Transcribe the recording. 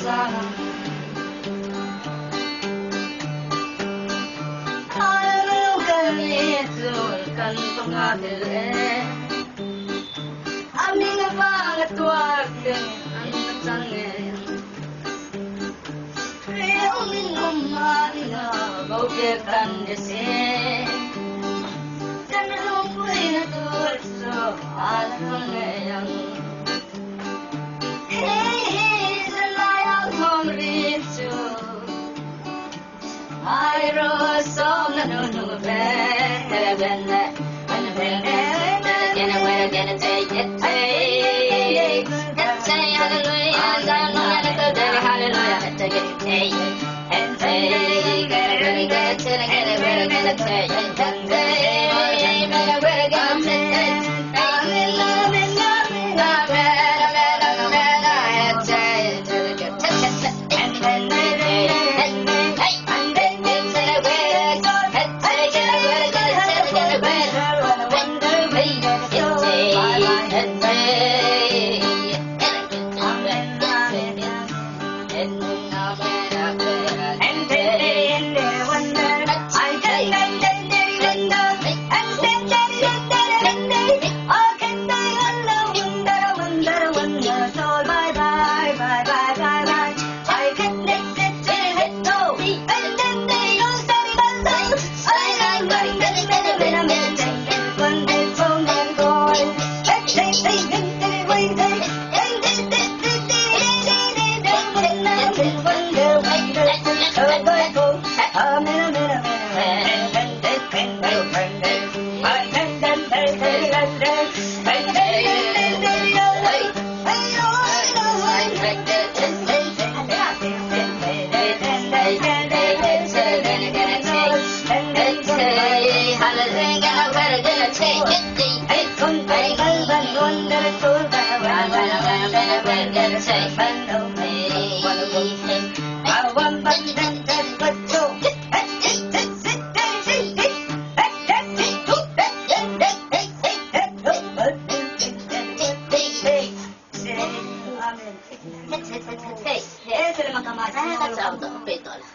sang. Kan chu kan pangatil e. Aming vang tuar ten an chang e. Min umana bauke kan se. Kan lungpui na tur chu al yang. Hey hey zanlai ang thom ri chu. Ai ro som na nu nu be ben na ben ben ben gonna wear gonna take it take say hallelujah hallelujah take it hey hey hey get it get it get it get it